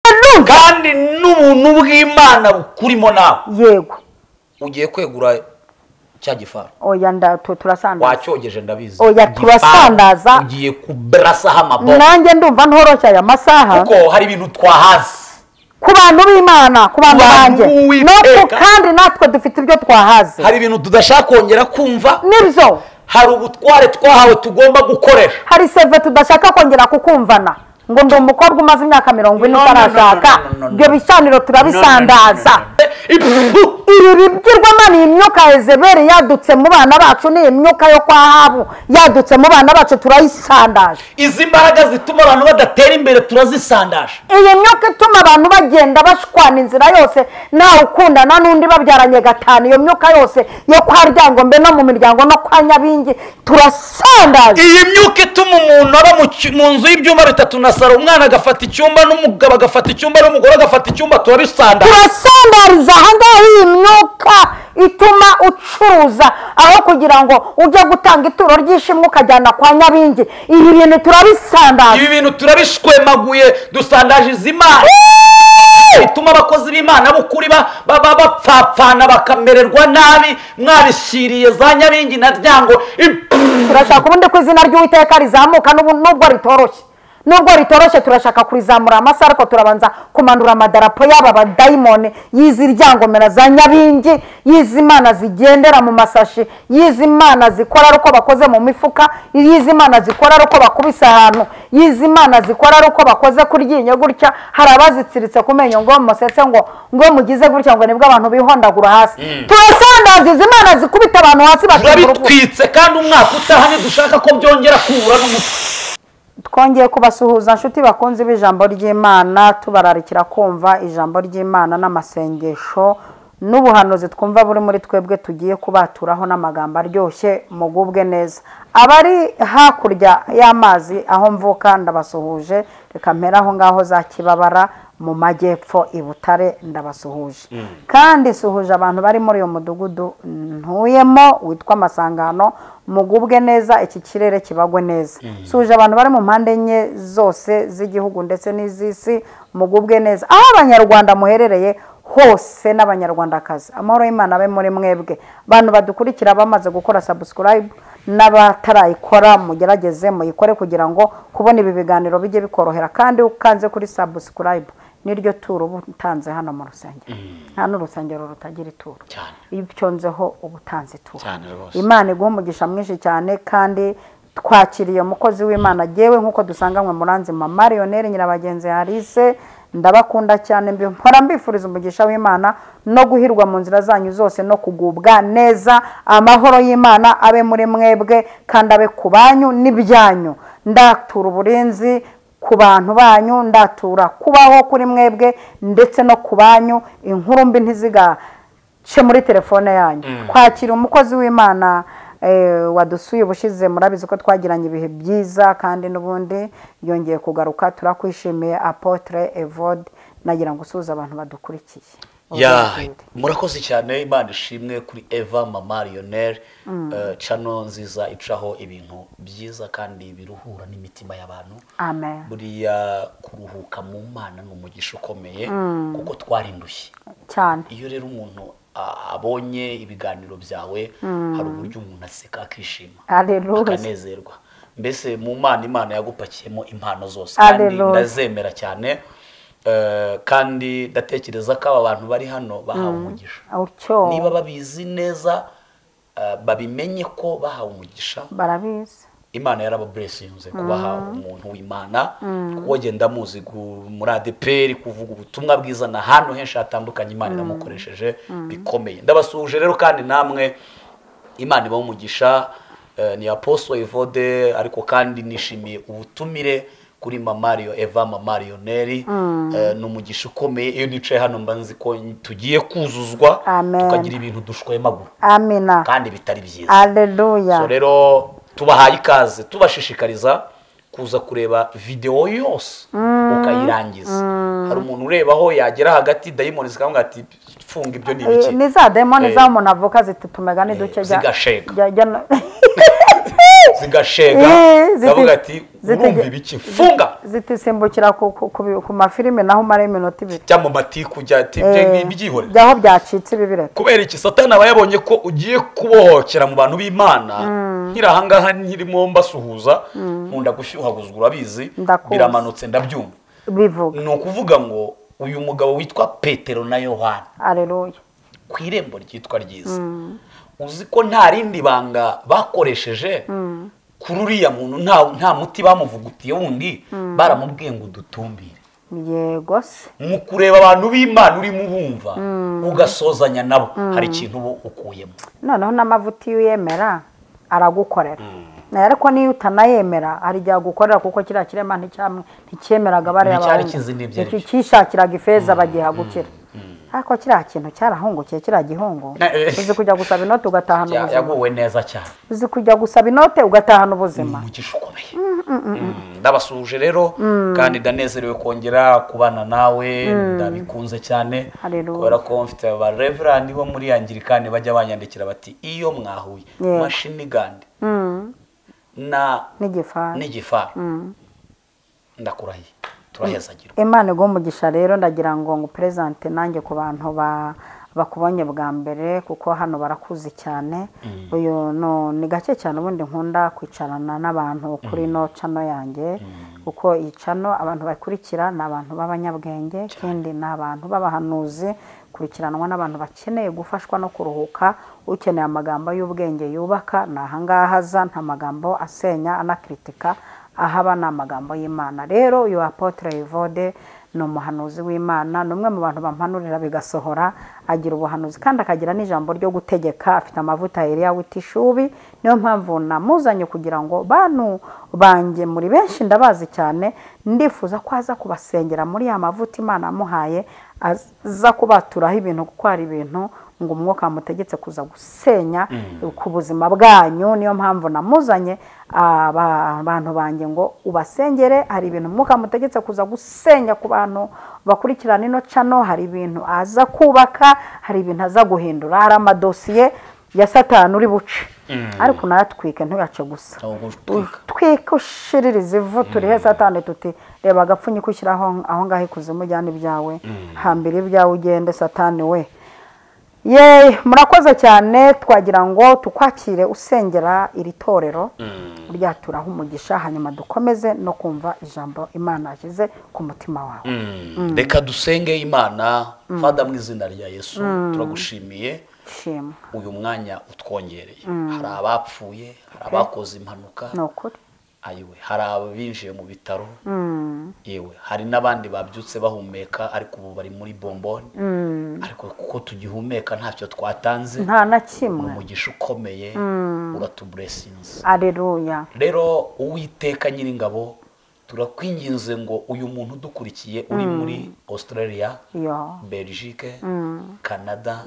Haleluya. Kandi n'ubuntu bw'Imana bukurimo nawe. Yego. Ugiye kwegura cya gifaru. Oya turasandaza. Wacyogeje ndabizi. Oya turasandaza. Ugiye kubrasaho amaboko. Nanjye ndumva ntoroshya aya masaha. Kuko hari ibintu twahaze. Ku bantu b'Imana, ku bantu banjye. No kandi natwe dufite ibyo twahaze. Hari ibintu tudashaka kongera kumva. Nibyo. Hari ubutware twahawe tugomba gukoresha. Hari seve tudashaka kongera kukumvana. Ngo ndi umukobwa umaze imyaka 40 utarashaka. Ibyo bicaniro turabisandaza. Ibi bigirwamana, iyi myuka Yezebeli yadutse mu bana bacu, ni imyuka yo kwa Ahabu yadutse mu bana bacu, turayisandaje. Izi mbaraga zituma abantu badatera imbere turazisandaje. Iyi myuka ituma abantu bagenda bashwana inzira yose, nawe ukundana n'undi babyaranye gatanu, iyo myuka yose yo kwa Ryangombe no mu miryango no kwa Nyabingi turasandaje. Iyi myuka ituma umuntu aba mu nzu y'ibyumba bitatu na saro, umwana agafata icyumba n'umugabo agafata icyumba n'umugore agafata icyumba, turabisandaje. Turasandariza ahangaha iyi myuka ituma ucuruza aho kugira ngo ujye gutanga ituro ry'ishimwe ukajyana kwa Nyabingi. Ibi bintu turabisandaza. Ibi bintu turabishwemaguye, dusandaje izi Imana ituma abakozi b'Imana b'ukuri baba bapfapfana bakamererwa nabi, mwabishiriye za Nyabingi na Ryango. Turashaka ubundi ko izina ry'Uwiteka rizamuka nubwo ritoroshye. Nubwo ritoroshye turashaka kurizamura amasaha, ariko turabanza kumanura amadarapo y'aba badayimoni y'izi Ryangomera za Nyabingi, y'izi mana zigendera mu masashi, y'izi mana zikora ari uko bakoze mu mifuka, y'izi mana zikora ari uko bakubise ahantu, y'izi mana zikora ari uko bakoze kuryinyo gutya. Hari abazitsiritse ku menyo ngo musetse ngo mugize gutya ngo nibwo abantu bihondagura hasi. Turasandaza izi mana zikubita abantu hasi bakabitwitse, kandi umwaka utaha ntidushaka ko byongera kubura n'umutwe. Twongeye kubasuhuza nshuti bakunze b'ijambo ry'Imana, tubararikira kumva ijambo ry'Imana n'amasengesho n'ubuhanuzi twumva buri muri twebwe tugiye kubaturaho n'amagambo aryoshye, mugubwe neza. Abari hakurya y'amazi aho mvuka ndabasuhuje, reka mpera aho ngaho za Kibabara mu majyepfo i Butare ndabasuhuje. Kandi suhuje abantu bari muri uyu mudugudu ntuyemo witwa Masangano, mugubwe neza, iki kirere kibagwe neza. Suhuje abantu bari mu mpande enye zose z'igihugu ndetse n'iz'isi, mugubwe neza. Aho abanyarwanda muherereye hose n'abanyarwandakazi, amahoro y'Imana abe muri mwebwe. Abantu badukurikira bamaze gukora subscribe n'abatarayikora mugerageze muyikore kugira ngo kubona ibi biganiro bijye bikorohera, kandi ukanze kuri subscribe niryo turo ubutanze hano mu rusengero. Nta n'urusengero rutagira ituro. Iyo ucyonzeho ubutanze ituro. Imana iguhe umugisha mwinshi cyane. Kandi twakiriye umukozi w'Imana jewe nkuko dusanganywe muranzi Mama Lionel Nyirabagenzi Alice, ndabakunda cyane, mpora mbifuriza umugisha w'Imana no guhirwa mu nzira zanyu zose no kugubwa neza. Amahoro y'Imana abe muri mwebwe kandi abe ku banyu n'ibyanyu. Ndatura uburinzi ku bantu banyu, ndatura kubaho kuri mwebwe ndetse no ku banyu. Inkuru mbi ntizigace muri telefone yanyu. Kwakira umukozi w'Imana wadusuye ubushize, murabizi ko twagiranye ibihe byiza kandi n'ubundi yongeye kugaruka, turakwishimiye Apotre Evode. Nagira ngo usuhuze abantu badukurikiye. Ya, murakoze cyane. Imana ishimwe kuri Eva Mama Lionel, channel nziza icaho ibintu byiza kandi biruhura n'imitima y'abantu. Amen. Buriya kuruhuka mu Mana ni umugisha ukomeye, kuko twarindushye cyane. Iyo rero umuntu abonye ibiganiro byawe, hari uburyo umuntu aseka akishima, akanezerwa. Mbese mu Mana, Imana yagupakiyemo impano zose, kandi ndazemera cyane. Kandi ndatekereza ko aba bantu bari hano bahawe umugisha. Niba babizi neza, babimenye ko bahawe umugisha. Barabizi. Imana yarabablessinze kubaha umuntu w'Imana, kuko genda muzi muri ADPR kuvuga ubutumwa bwiza na hano henshi hatandukanye, Imana iramukoresheje bikomeye. Ndabasuhuje rero kandi namwe Imana ibahe umugisha. Ni Apostle Evode, ariko kandi nishimiye ubutumire kuri Mama Eva Mama Lionel. Ni umugisha ukomeye. Iyo nicaye hano mba nzi ko tugiye kuzuzwa, tukagira ibintu dushwemagura. Amina. Kandi bitari byiza. Haleluya. So rero tubahaye ikaze, tubashishikariza kuza kureba video yose ukayirangiza. Hari umuntu urebaho yagera hagati dayimoni zikamubwira ati funga ibyo ni ibiki. Ni za dayimoni za umuntu avuka zitutumega ni duke zigasheka. Zigashega. Ndavuga ati urumva ibiki, funga. Zitisimbukira ku mafilime naho umara iminota ibiri. Jya mu matiku, jya ati byihorere. Byaho byacitse bibireka. Kubera iki? Satani aba yabonye ko ugiye kubohokera mu bantu b'Imana. Nkiri ahangaha nkirimo mbasuhuza, nkunda gushyuhaguzwa urabizi, biramanutse ndabyumva. Bivuga. Ni ukuvuga ngo uyu mugabo witwa Petero na Yohana. Haleluya. Ku irembo ryitwa ryiza. Uzi ko nta rindi banga bakoresheje kuri uriya muntu, nta muti bamuvugutiye wundi, baramubwiye ngo udutumbire. Yego se. Mu kureba abantu b'Imana urimo ubumva, ugasozanya nabo, hari ikintu uba ukuyemo. Noneho n'amavuta iyo uyemera aragukorera. Ariko niyo utanayemera hari igihe agukorera, kuko kiriya kirema nticyemeraga bariya abantu. Cyishakiraga ifeza bagiha gukira. Ariko kiriya kintu cyarahungukiye, kiriya gihungu. Uzi kujya gusaba inote ugatahana ubuzima. Yaguwe neza cyane. Uzi kujya gusaba inote ugatahana ubuzima. Umugisha ukomeye. Ndabasuhuje rero kandi ndanezerewe kongera kubana nawe, ndabikunze cyane. Kubera ko mfite aba reverend bo muri Anglikani bajya banyandikira bati iyo mwahuye mashini gandi na n'igifaru ndakurahiye turahezagirwa. Imana iguhe umugisha. Rero ndagira ngo ngupresente nanjye ku bantu bakubonye bwa mbere, kuko hano barakuzi cyane. Uyu ni gake cyane ubundi nkunda kwicarana n'abantu kuri no channel yanjye, kuko iyi channel abantu bakurikira ni abantu b'abanyabwenge, kandi ni abantu b'abahanuzi, kurikiranwa n'abantu bakeneye gufashwa no kuruhuka. Ukeneye amagambo y'ubwenge yubaka ni ahangaha aza, nta magambo asenya anakritika ahaba, ni amagambo y'Imana. Rero uyu Apotre Evode ni umuhanuzi w'Imana, ni umwe mu bantu bampanurira bigasohora. Agira ubuhanuzi kandi akagira n'ijambo ryo gutegeka, afite amavuta Eliya w'itishubi. Niyo mpamvu namuzanye kugira ngo bantu banjye muri benshi ndabazi cyane, ndifuza ko aza kubasengera muri ya mavuta Imana amuhaye, aza kubaturaho ibintu, kuko hari ibintu ngo umwuka amutegetse kuza gusenya ku buzima bwanyu. Niyo mpamvu namuzanye abantu banjye ngo ubasengere. Hari ibintu umwuka amutegetse kuza gusenya ku bantu bakurikirana ino channel, hari ibintu aza kubaka, hari ibintu aza guhindura, hari amadosiye ya Satani uri buce. Ariko nayatwike ntuyace gusa, utwike ushiririze ivu turihe Satani tuti reba agapfunyika ushyiraho aho ngaho ikuzimu, ujyane ibyawe, hambira ibyawe ugende Satani we. Ye, murakoze cyane. Twagira ngo tukwakire usengera iri torero ryaturaho umugisha, hanyuma dukomeze no kumva ijambo Imana yashyize ku mutima wawe. Reka dusenge Imana. Fada, mu izina rya Yesu turagushimiye uyu mwanya utwongereye. Hari abapfuye, hari abakoze impanuka, ayiwe, hari abinjiye mu bitaro, yewe hari n'abandi babyutse bahumeka ariko ubu bari muri bomboni, ariko kuko tugihumeka ntacyo twatanze, nta na kimwe. Umugisha ukomeye uratublessinze. Haleluya. Rero Uwiteka Nyiringabo, turakwinginze ngo uyu muntu udukurikiye uri muri Australia, Belgique, Canada,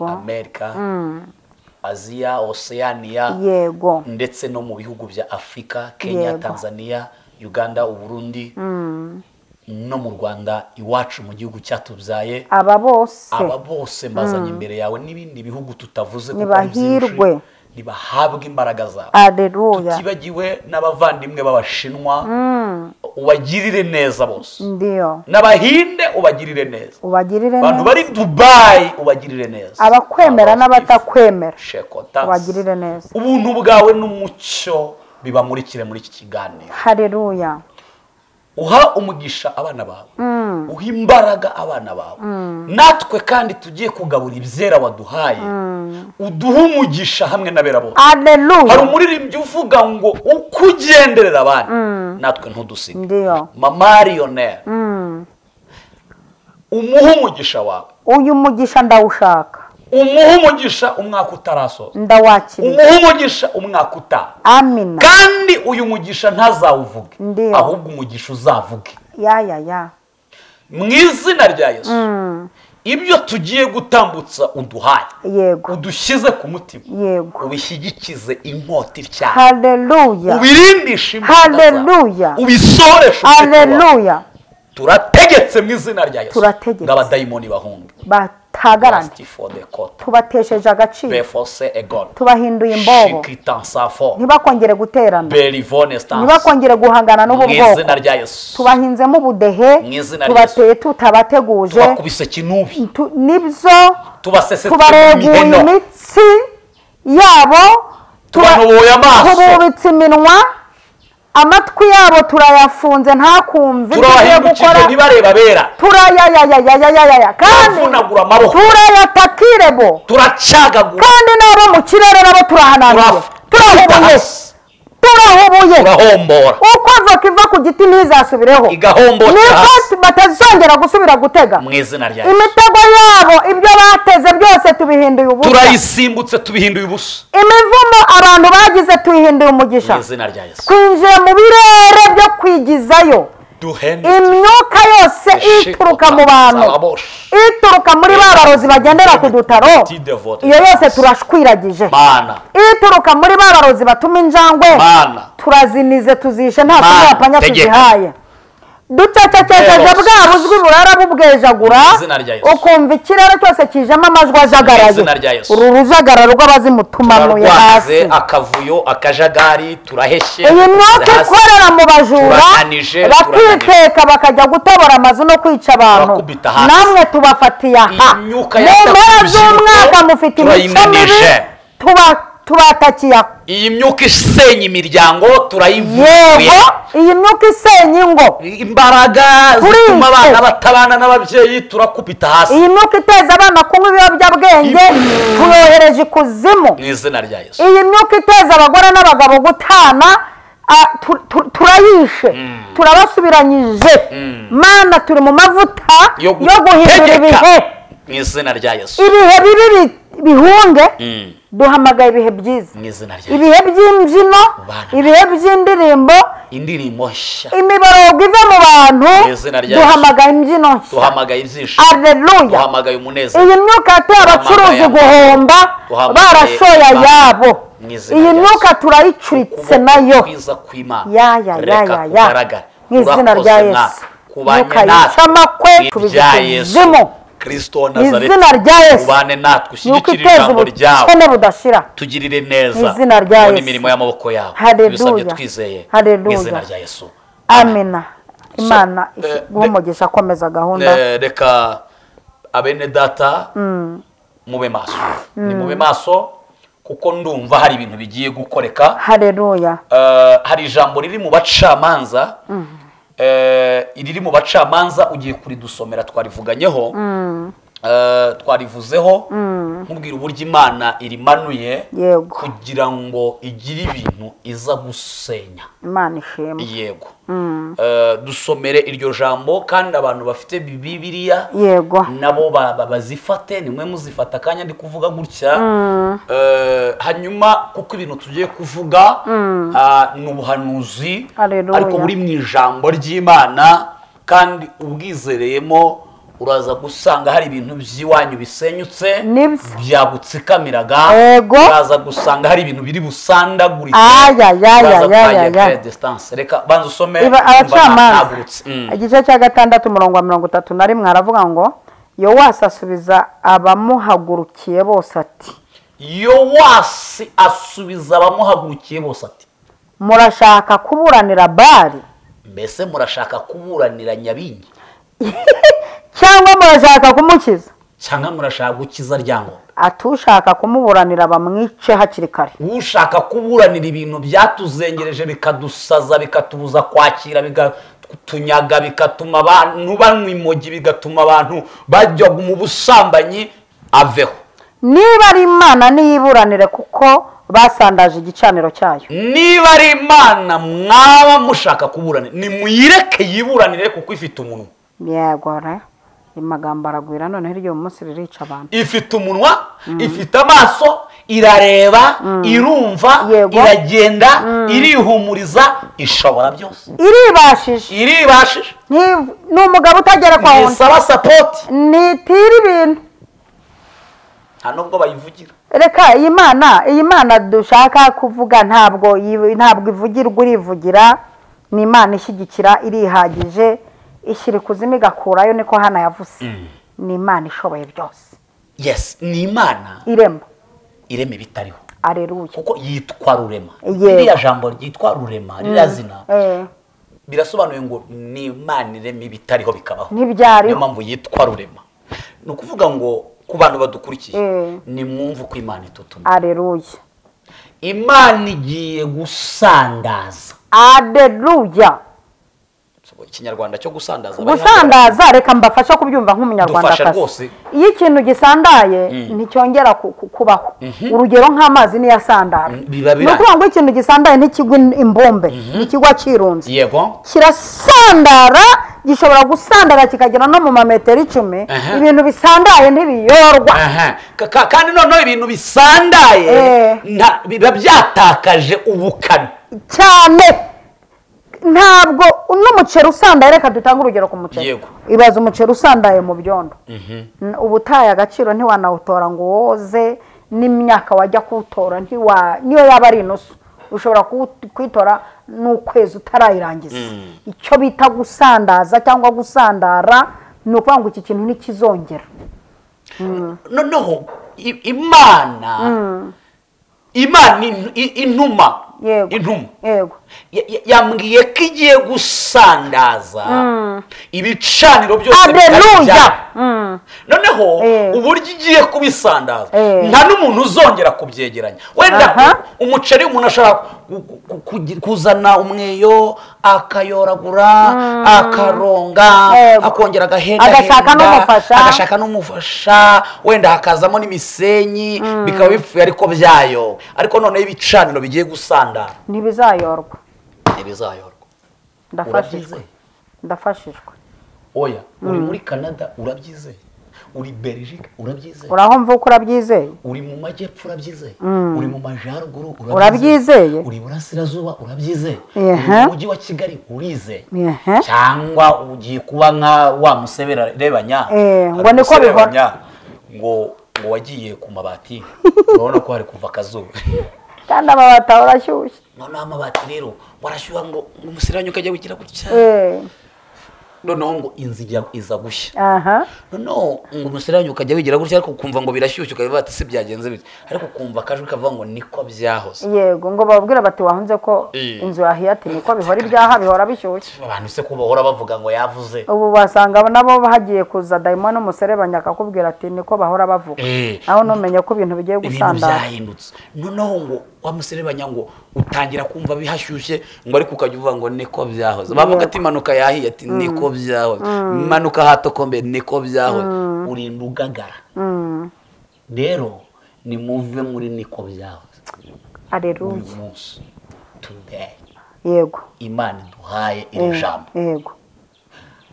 Amerika, Aziya, Oceania, yego, ndetse no mu bihugu bya Afrika, Kenya, Tanzania, Uganda, Uburundi, no mu Rwanda iwacu mu gihugu cyatubyaye. Aba bose mbazanye imbere yawe n'ibindi bihugu tutavuze, kuko nibahirwe, nibahabwe imbaraga zawe. Haleluya. Tutibagiwe n'abavandimwe b'Abashinwa, ubagirire neza bose. Ndiyo. N'Abahinde ubagirire neza. Ubagirire neza. Abantu bari Dubai ubagirire neza. Abakwemera n'abatakwemera ubagirire neza. Ubuntu bwawe n'umucyo bibamurikire muri iki kiganiro. Haleluya. Uha umugisha abana bawe, uha imbaraga abana bawe, natwe kandi tugiye kugabura ibyera waduhaye, uduha umugisha hamwe n'abera bose. Haleluya. Hari umuririmbyi uvuga ngo uko ugenderera abana natwe ntudusige. Mama Lionel, umuha umugisha wawe. Uyu mugisha ndawushaka. Umuha umugisha umwaka utarasoza. Ndawakiriye. Umuha umugisha umwaka utaha. Amina. Kandi uyu mugisha ntazawuvuge, ahubwo umugisha uzavuge. Ya ya ya. Mu izina rya Yesu. Ibyo tugiye gutambutsa uduhaye. Yego. Udushyize ku mutima. Yego. Ubishyigikize inkota ityaye. Haleluya. Ubirindishe imbaraga. Haleluya. Ubisoreshe. Haleluya. Turategetse mu izina rya Yesu. Turategetse. Ngo abadayimoni bahunge. Batagarane. Tubatesheje agaciro. Tubahinduye imbobo. Ntibakongere guterana. Ntibakongere guhangana n'ubu bwoko. Tubahinzemo ubudehe. Tubateye tutabateguje. Nibyo. Tubareguye imitsi yabo. Tububitse iminwa. Amatwi yabo turayafunze ntakumve ibyo gukora. Turayayayayayaya kandi turayatakirebo. Turacagagura. Kandi nabo mu kirere nabo turahananura. Turahubuye. Turahubuye. Turahombora. Uko avoka iva ku giti ntizasubireho. Igahombora. Niko batazongera gusubira gutega. Mu izina rya Yesu. Imitego yabo ibyo bateze byose tubihinduye ubusa. Turayisimbutse tubihinduye ubusa. Imivumo abantu bagize tuyihinduye umugisha. Mu izina rya Yesu. Twinjiye mu birere byo kwigizayo. Imyuka yose ituruka mu bantu, ituruka muri babarozi bagendera ku dutaro, iyo yose turashwiragije. Ituruka muri babarozi batuma injangwe, turazinize tuzishe nta kumwapanya tuzihaye. Ducecekesheje bwa buzwi burara bubwejagura, ukumva ikirere cyose kijemo amajwi ajagaraye. Uru rujagararo rw'abazimu tumanuye hasi. Akavuyo akajagari turaheshye. Iyi myuka ikorera mu bajura bakiteka bakajya gutobora amazu no kwica abantu, namwe tubafatiye aha. Mu mpera z'umwaka mufite imico mibi, tubatakiye. Iyi myuka isenya imiryango turayivuye. Yego, iyi myuka isenya ingo, imbaraga zituma abana batabana n'ababyeyi turakupita hasi. Iyi myuka iteza abana kunywa ibiyobyabwenge tuyohereje ikuzimu mu izina rya Yesu. Iyi myuka iteza abagore n'abagabo gutana turayishe, turabasubiranyije. Mana, turi mu mavuta yo guhindura ibihe mu izina rya Yesu. Ibihe bibi bihunge, duhamagaye ibihe byiza, ibihe by'imbyino, ibihe by'indirimbo, indirimbo nshya, imiborogo iva mu bantu, duhamagaye imbyino nshya, duhamagaye ibyishimo. Alleluya. Duhamagaye umunezero. Iyi myuka yateye abacuruzi guhomba barashoye ayabo, iyi myuka turayicuritse nayo. Ya ya ya ya ya, mu izina rya Yesu. Myuka yica amakwe tubizimu. Kristo wa Nazareti, izina rya Yesu, ubane natwe, ushyigikire ijambo ryawe, tugirire neza mu imirimo y'amaboko yawe. Tubisabye twizeye mu izina rya Yesu, amina. Imana iguhe umugisha, akomeza gahunda. Reka abene data mube maso, ni mube maso kuko ndumva hari ibintu bigiye gukoreka. Haleluya. Hari ijambo riri mu bacamanza, iriri mu bacamanza ugiye kuridusomera, twarivuganyeho, twarivuzeho, nkubwira uburyo Imana irimanuye kugira ngo igire ibintu iza gusenya. Imana ishimwe. Yego. Dusomere iryo jambo kandi abantu bafite Bibiliya yego nabo bazifate, nimwe muzifata akanya ndi kuvuga gutya. Hanyuma kuko ibintu tugiye kuvuga ni ubuhanuzi ariko buri mu ijambo ry'Imana kandi ubwizereyemo uraza gusanga hari ibintu by'iwanyu bisenyutse byagutsikamiraga, uraza gusanga hari ibintu biri busandagurike. Reka banza usome Abacamanza igice cya 6 umurongo wa 31, aravuga ngo Yowasi asubiza abamuhagurukiye bose ati, Yowasi asubiza abamuhagurukiye bose ati, murashaka kuburanira Bali? Mbese murashaka kuburanira Nyabingi? Cyangwa murashaka kumukiza? Cyangwa murashaka gukiza Ryangombe? Atushaka kumuburanira bamwice hakiri kare. Ushaka kuburanira ibintu byatuzengereje bikadusaza, bikatubuza kwakira, bikatunyaga, bigatuma abantu banywa imogi, bigatuma abantu bajya mu busambanyi, aveho. Niba ari Imana niyiburanire kuko basandaje igicaniro cyayo. Niba ari Imana mwaba mushaka kuburanira, nimuyireke yiburanire kuko ifite umunwa. Yego re, amagambo aragwira noneho iryo munsi ririca abantu. Ifite umunwa, ifite amaso, irareba, irumva, iragenda, irihumuriza, ishobora byose. Iribashije. Iribashije. Ni umugabo utagera kwa wundi. Nisaba support. Nitira ibintu. Nta nubwo bayivugira. Reka iyi Mana dushaka kuvuga ntabwo ivugirwa, urivugira. Ni Imana ishyigikira, irihagije. Ishyira ikuzimu igakurayo, niko Hana yavuze. Ni Imana ishoboye byose. Yes, ni Imana irema ibitariho. Aleluya. Kuko yitwa Rurema. Iriya jambo ryitwa Rurema ririya zina birasobanuye ngo ni Imana irema ibitariho bikabaho. Ntibyariho. Niyo mpamvu yitwa Rurema. Ni ukuvuga ngo ku bantu badukurikiye ni mwumve uko Imana itutuma. Aleluya. Imana igiye gusandaza. Aleluya. Ikinyarwanda cyo gusandaza. Gusandaza reka mbafasha kubyumva nk'umunyarwandakazi. Iyo ikintu gisandaye nticyongera kubaho. Urugero nk'amazi niyo asandara. Ni ukuvuga ngo ikintu gisandaye ntikigwa imbumbe, ntikigwa kirunze. Yego. Kirasandara, gishobora gusandara kikagera no mu mametero 10. Ibintu bisandaye ntibiyorwa. Kandi noneho ibintu bisandaye biba byatakaje ubukana cyane. Ntabwo n'umuceri usandaye, reka dutange urugero ku muceri. Ibaza umuceri usandaye mu byondo, ubutaye agaciro ntiwanawutora ngo woze, n'imyaka wajya kuwutora niyo yaba ari inusu ushobora kuyitora n'ukwezi utarayirangiza. Icyo bita gusandaza cyangwa gusandara ni ukuvuga ngo iki kintu ntikizongera. Noneho Imana inuma. Intumwa yambwiye ko igiye gusandaza ibicaniro byose. Aleluya. Noneho uburyo igiye kubisandaza nta n'umuntu uzongera kubyegeranya. Wenda umuceri umuntu ashobora kuzana umweyo akayoragura akaronga akongera agahenda agashaka n'umufasha, wenda hakazamo n'imisenyi bikaba bipfuye ariko byayo. Ariko noneho ibicaniro bigiye gusandara ntibizayorwa. Ntibizayorwa. Ndafashijwe. Ndafashijwe. Oya, uri muri Canada urabyizeye, uri Belgique urabyizeye, uraho mvuka urabyizeye, uri mu majyepfo urabyizeye, uri mu majyaruguru urabyizeye, uri burasirazuba urabyizeye, uri mu mujyi wa Kigali urizeye, cyangwa ugiye kuba nka wa musebera rebanya ngo niko bihora, ngo wagiye ku mabati urabona ko hari kuva akazuba kandi amabati ahora ashyushye. Noneho amabati rero warashyuha ngo umuserebanya ukajya wigira gutya, noneho ngo inzu iza gushya. Noneho ngo umuserebanya ukajya wigira gutya ariko ukumva ngo birashyushye ukabivuga ati si byagenze bite, ariko ukumva akajwi kavuga ngo niko byahoze. Yego, ngo bababwira bati wahunze ko inzu yahiye, ati niko bihora, ibyaha bihora bishyushye. Abantu se ko bahora bavuga ngo yavuze, ubu basanga nabo bahagiye kuza dayimoni umuserebanya akakubwira ati niko bahora bavuga, naho numenye ko ibintu bigiye gusandara, ibintu byahindutse. Noneho ngo wa muserebanya ngo utangira kumva bihashyushye ngo ariko ukajya uvuga ngo niko byahoze. Bavuga ati impanuka yahiye, ati niko byahoze, impanuka hatokombe niko byahoze, urinda ugagara. Rero nimuve muri niko byahoze. Aleluya. Uyu munsi today, yego, Imana iduhaye iri jambo. Yego.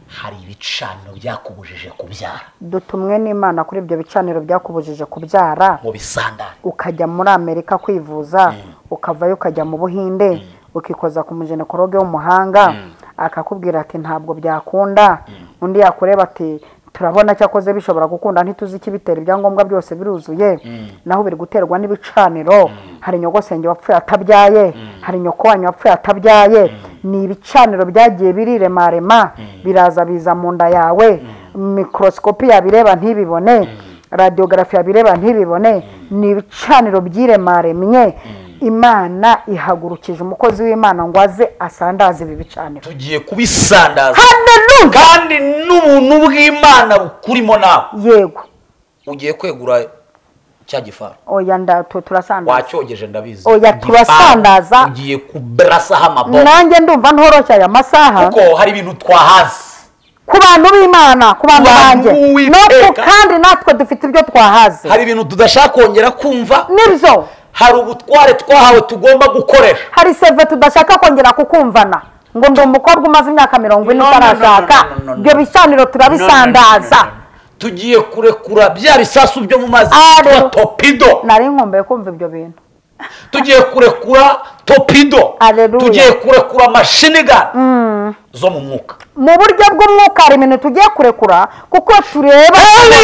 Hari ibicaniro byakubujije kubyara. Dutumwe n'Imana kuri ibyo bicaniro byakubujije kubyara ngo bisandare. Ukajya muri Amerika kwivuza, ukavayo ukajya mu Buhinde, ukikoza ku mujenekologe w'umuhanga, akakubwira ati ntabwo byakunda. Undi yakureba ati turabona cyakoze bishobora gukunda, ntituzi ikibitera, ibyangombwa byose biruzuye, naho biri guterwa n'ibicaniro. Hari nyogosenge wapfuye atabyaye, hari nyoko wanyu wapfuye atabyaye. Ni ibicaniro byagiye biriremarema, biraza biza mu nda yawe, microscope yabireba ntibibone, radiography yabireba ntibibone. Ni ibicaniro byiremaremye. Imana ihagurukije umukozi w'Imana ngo aze asandaze ibi bicaniro. Tugiye kubisandaza. Haleluya. Kandi n'ubuntu bw'Imana bukurimo nawe. Yego. Ugiye kwegura cya gifaru. Oya, turasandaza. Wacyogeje ndabizi. Oya, turasandaza. Ugiye kubrasaho amaboko. Nanjye ndumva ntoroshye aya masaha. Kuko hari ibintu twahaze. Ku bantu b'Imana, ku bantu banjye. No kandi natwe dufite ibyo twahaze. Hari ibintu tudashaka kongera kumva. Nibyo. Hari ubutware twahawe tugomba gukoresha. Hari seve tudashaka kongera kukumvana ngo ndi umukobwa umaze imyaka 40 utarashaka. Ibyo bicaniro turabisandaza. Tugiye kurekura bya bisasu byo mu mazi twa torpedo. Nari nkumbuye kumva ibyo bintu. Tugiye kurekura torpedo. Tugiye kurekura machine gun zo mu mwuka. Mu buryo bw'umwuka hari ibintu tugiye kurekura, kuko tureba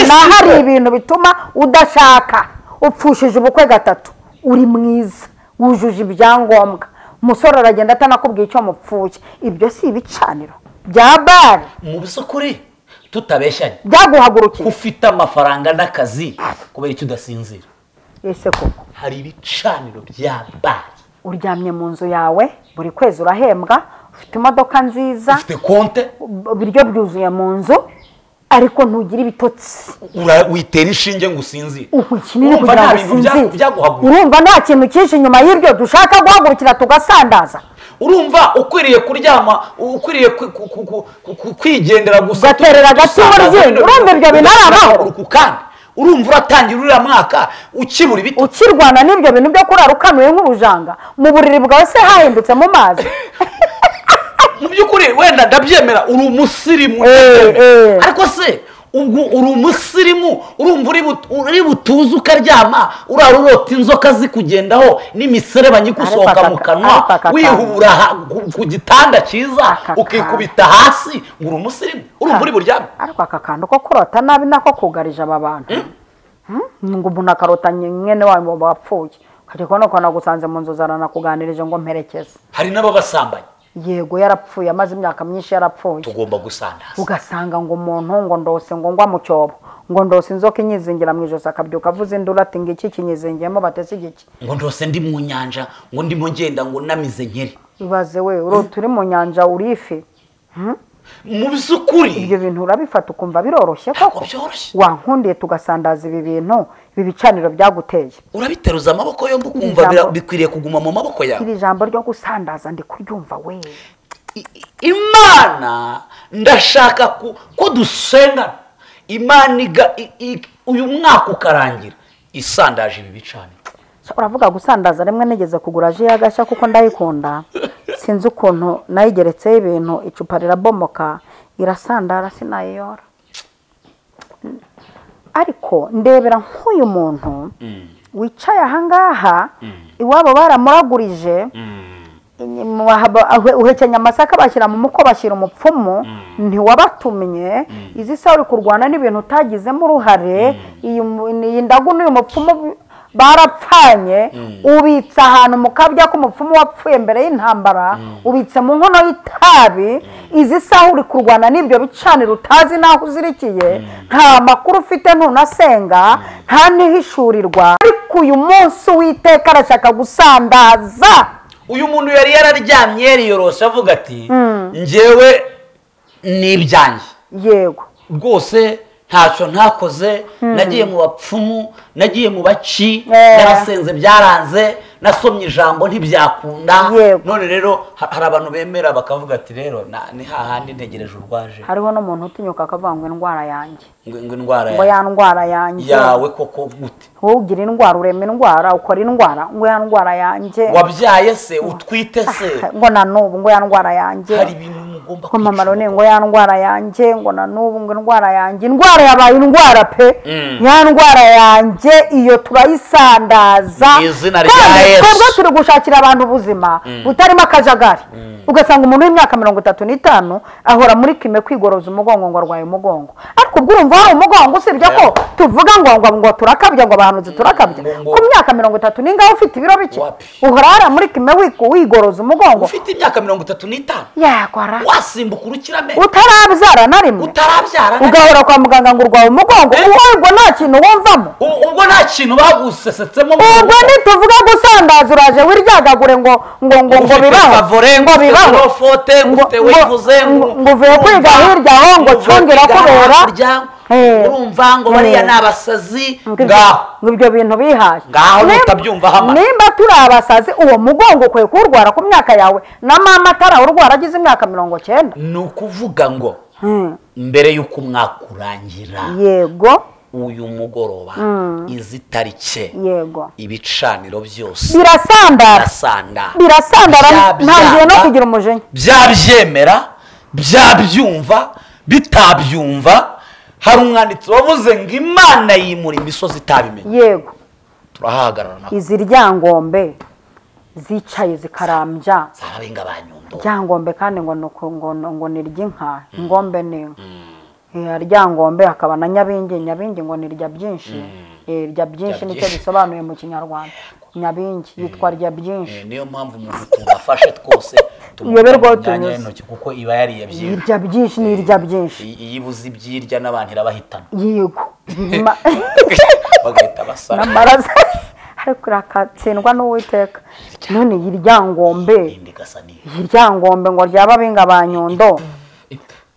na hari ibintu bituma udashaka. Upfushije ubukwe gatatu, uri mwiza, wujuje ibyangombwa, umusore aragenda atanakubwiye icyo mupfuye. Ibyo si ibicaniro. Bya Bari mu by'ukuri tutabeshyanye byaguhagurukiye. Ufite amafaranga n'akazi kubera icyo udasinzira. Ese koko hari ibicaniro bya Bari. Uryamye mu nzu yawe buri kwezi urahembwa, ufite imodoka nziza, ufite konte, ibiryo byuzuye mu nzu, ariko ntugira ibitotsi. Witera inshinge ngo usinzire. Urumva nta kintu cyinshi nyuma y'ibyo dushaka guhagurukira tugasandaza. Urumva ukwiriye kuryama, ukwiriye kwigendera gusa, ugaterera agati uburyinyo. Urumva ibyo bintu ari amahoro. Kandi urumva uratangira uriya mwaka ukibura ibiti, ukirwana n'ibyo bintu byo kurara ukanuye nk'urujanga mu buriri bwawe se hahindutse mu mazi. Mu by'ukuri wenda ndabyemera uri umusirimu, ariko se ubwo uri umusirimu urumva uri butuze ukaryama urara urota inzoka zikugendaho n'imiserebanya igusohoka mu kanwa, wihubura ku gitanda cyiza ukikubita hasi ngo uri umusirimu, urumva uri buryame. Ariko aka kantu ko kurota nabi nako kugarije aba bantu, ngo umuntu akarota mwene wabo bapfuye, ukajya kubona ko nagusanze mu nzu zaranakuganirije ngo mperekeze. Hari n'ababasambanye. Yego yarapfuye, amaze imyaka myinshi yarapfuye. Tugomba gusandaza. Ugasanga ngo umuntu ngo ndose ngo ngwa mu cyobo, ngo ndose inzoka inyizingira mu ijosi, akabyuka avuze induru ati ngiki kinyizingiyemo batese igiki, ngo ndose ndi mu nyanja, ngo ndimo ngenda ngo namize nkeri. Ibaze we urota uri mu nyanja uri ifi. Mu by'ukuri ibyo bintu urabifata ukumva biroroshye koko. Wankundiye tugasandaza ibi bintu, ibi bicaniro byaguteye. Urabiteruza amaboko yombi ukumva bikwiriye kuguma mu maboko yawe. Iri jambo ryo gusandaza ndi kuryumva we. Imana ndashaka ko dusenga Imana uyu mwaka ukarangira isandaje ibi bicaniro. Uravuga gusandaza, rimwe nigeze kugura ji y'agashya kuko ndayikunda, sinzi ukuntu nayigeretseho ibintu icupa rirabomoka irasandara sinayiyora. Ariko ndebera nk'uyu muntu wicaye ahangaha iwabo baramuragurije, uhekenya amasaka bashyira mu muko bashyira umupfumu, ntiwabatumye, izi saha uri kurwana n'ibintu utagizemo uruhare, iyi ndagu n'uyu mupfumu barapfanye, ubitse ahantu mu kabya k'umupfumu wapfuye mbere y'intambara, ubitse mu nkono y'itabi, izi saha uri kurwana n'ibyo bicaniro utazi n'aho uzirikiye, nta makuru ufite, ntunasenga, nta n'ihishurirwa. Ariko uyu munsi Uwiteka arashaka gusandaza. Uyu muntu yari yararyamye yariyoroshe avuga ati njyewe ni ibyanjye. Yego rwose ntacyo ntakoze, nagiye mu bapfumu, nagiye mu baci, narasenze byaranze, nasomye ijambo ntibyakunda. None rero hari abantu bemera bakavuga ati rero ni hahandi ntegereje urwaje. Hariho n'umuntu utinyuka akavuga ngo indwara yanjye, ngo indwara ngo ya ndwara yanjye yawe koko gute? Wowe ugira indwara, urema indwara, ukora indwara, ngo ya ndwara yanjye. Wabyaye se, utwite se, ngo na n'ubu ngo ya ndwara yanjye. Hari ibintu mugomba kwica. Mama none ngo ya ndwara yanjye, ngo na n'ubu ngo indwara yanjye, indwara yabaye indwara pe. Ya ndwara yanjye iyo turayisandaza. Izina rya Yesu. Twebwe turi gushakira abantu ubuzima butarimo akajagari. Ugasanga umuntu w'imyaka 35 ahora muri kime kwigoroza umugongo ngo arwaye umugongo. Ariko ubwo urumva hari umugongo, usibye ko tuvuga ngo ngo turakabya, ngo abahanuzi turakabya. Ku myaka 30 ningaho ufite ibiro bike, uhora hara muri kime wigoroza umugongo. Ufite imyaka 35 yagora wasimbuka urukiramende, utarabyara na rimwe, utarabyara, ugahora kwa muganga ngo urwaye umugongo, ubwo nta kintu wumvamo, ubwo nta kintu bagusesetsemo. Ubwo nituvuga gusandaza uraje wiryagagure ngo ngo ngo ngo bibaho, ngo bibaho, ngo uvuye kwiga hirya aho ngo cungira kubera, urumva ngo bariya ni abasazi, ngaho ngo ibyo bintu bihaye ngaho utabyumva hama. Nimba turi abasazi, uwo mugongo ukwiye kuwurwara ku myaka yawe, na mama atarawurwara agize imyaka 90. Ni ukuvuga ngo mbere y'uko umwaka urangira, yego uyu mugoroba izi tarike, yego ibicaniro byose birasandara, birasandara. Ntangiye no kugira umujinya. Byabyemera, byabyumva, bitabyumva. Hari umwanditsi wavuze ngo Imana yimura imisozi itabimenye. Yego turahagarara. Izi ryangombe zicaye zikarambya zarabenga ba Nyundo. Ryangombe kandi ngo ngo ni ry'inka, ingombe ni inka. Ryangombe hakaba na Nyabingi, Nyabingi ngo ni rya byinshi. Rya byinshi nicyo bisobanuye mu Kinyarwanda. Nyabingi yitwa rya byinshi. Niyo mpamvu umuntu tubafashe twose Uyoberwa aho tunyuze kuko iba yariye byinshi, irya byinshi n'irya byinshi. Iyo ibuze ibyirya n'abantu irabahitana. Yego, bagahita basara n'amaraso. Ariko irakatsindwa n'Uwiteka. None iryangombe, iryangombe ngo ryaba binga ba Nyundo,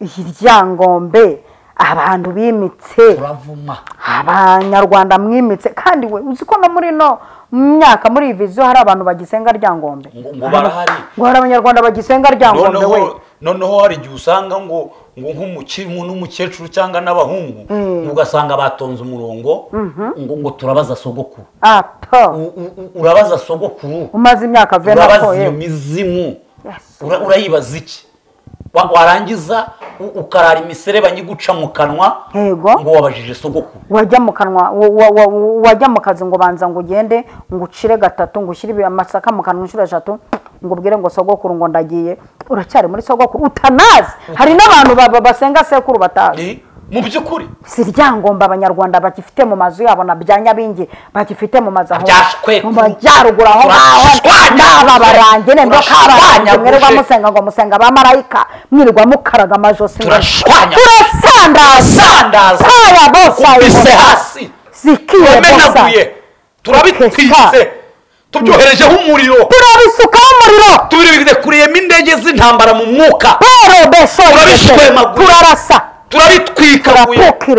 iryangombe abantu bimitse, turavuma abanyarwanda mwimitse. Kandi we uzi ko no muri no myaka muri viziyo hari abantu bagisenga ryangombe, ngo barahari, ngo hari abanyarwanda bagisenga ryangombe. We noneho hari igihe usanga ngo nk'umukirimu n'umukecuru cyangwa n'abahungu ugasanga batonze umurongo ngo turabaza sogokuru. Urabaza sogokuru umaze imyaka vena, urabaza iyo mizimu, urayibaza iki? Warangiza ukarara imiserebanya iguca mu kanwa ngo wabajije sogokuru. Wajya mu kanwa, wajya mu kazi ngo banza ngo ugende ngo ucire gatatu, ngo ushyire amasaka mu kanwa inshuro 3, ngo ubwire ngo sogokuru ngo ndagiye. Uracyari muri sogokuru utanazi. Hari n'abantu basenga sekuru batazi. Mu by'ukuri si ryangombe abanyarwanda bagifite mu mazu yabo na bya Nyabingi bagifite mu mazu aho mu majyaruguru aho ngaho n'aba barange nendo kabarange mwirirwa musenga ngo musenga abamarayika, mwirirwa mukaraga amajosi. Turashwanya, turasandaza bose hasi zikiye bose, turabitwitse, tubyoherejeho umuriro, turabisukaho umuriro, tubirekuriyemo indege z'intambara mu mwuka, turarasa, turabitwika,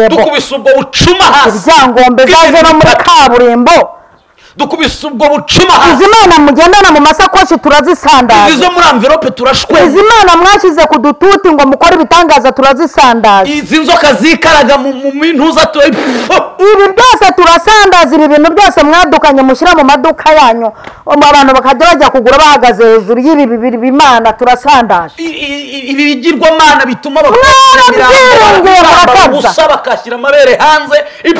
dukubise ubwo bucuma hasi. Iryangombe zaje no muri kaburimbo, dukubise ubwo bucuma hasi. Izi mana mugendana mu masakoshi turazisandaza, izo muri envelope turashwe. Izi mana mwashyize ku dututi ngo mukore ibitangaza turazisandaza. Izi nzoka zikaraga mu mintuza, ibi byose turasandaza. Ibi bintu byose mwadukanye mushyira mu maduka yanyu, abantu bakajya bajya kugura bahagaze hejuru y'ibi bimana turasandaje. Ibi bigirwamana bituma ubusa bakashyira amabere hanze. Ibi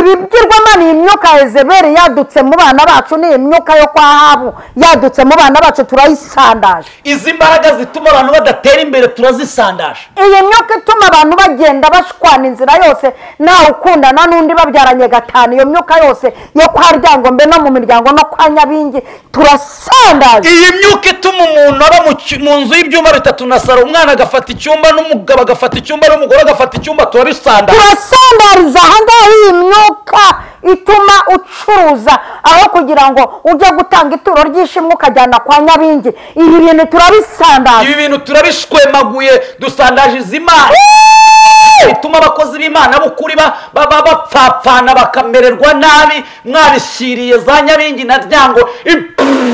bigirwamana, iyi myuka Yezebeli yadutse mu bana bacu, ni imyuka yo kwa Ahabu yadutse mu bana bacu, turayisandaje. Izi mbaraga zituma abantu badatera imbere turazisandaje. Iyi myuka ituma abantu bagenda bashwana inzira yose, ntawe ukundana n'undi babyaranye gatanu, iyo myuka yose yo kwa Ryangombe no mu miryango no kwa Nyabingi turasandaje. Iyi myuka ituma umuntu aba mu nzu y'ibyumba 3 na saro, umwana agafata icyumba n'umugabo agafata icyumba n'umugore agafata icyumba, turabisandaje. Turasandariza ahangaha iyi myuka ituma ucuruza aho kugira ngo ujye gutanga ituro ry'ishimwe ukajyana kwa Nyabingi. Ibi bintu turabisandaje, ibi bintu turabishwemaguye, dusandaje izi mana bituma abakozi b'Imana b'ukuri bapfapfana bakamererwa nabi, mwabishyiriye za Nyabingi na Ryango.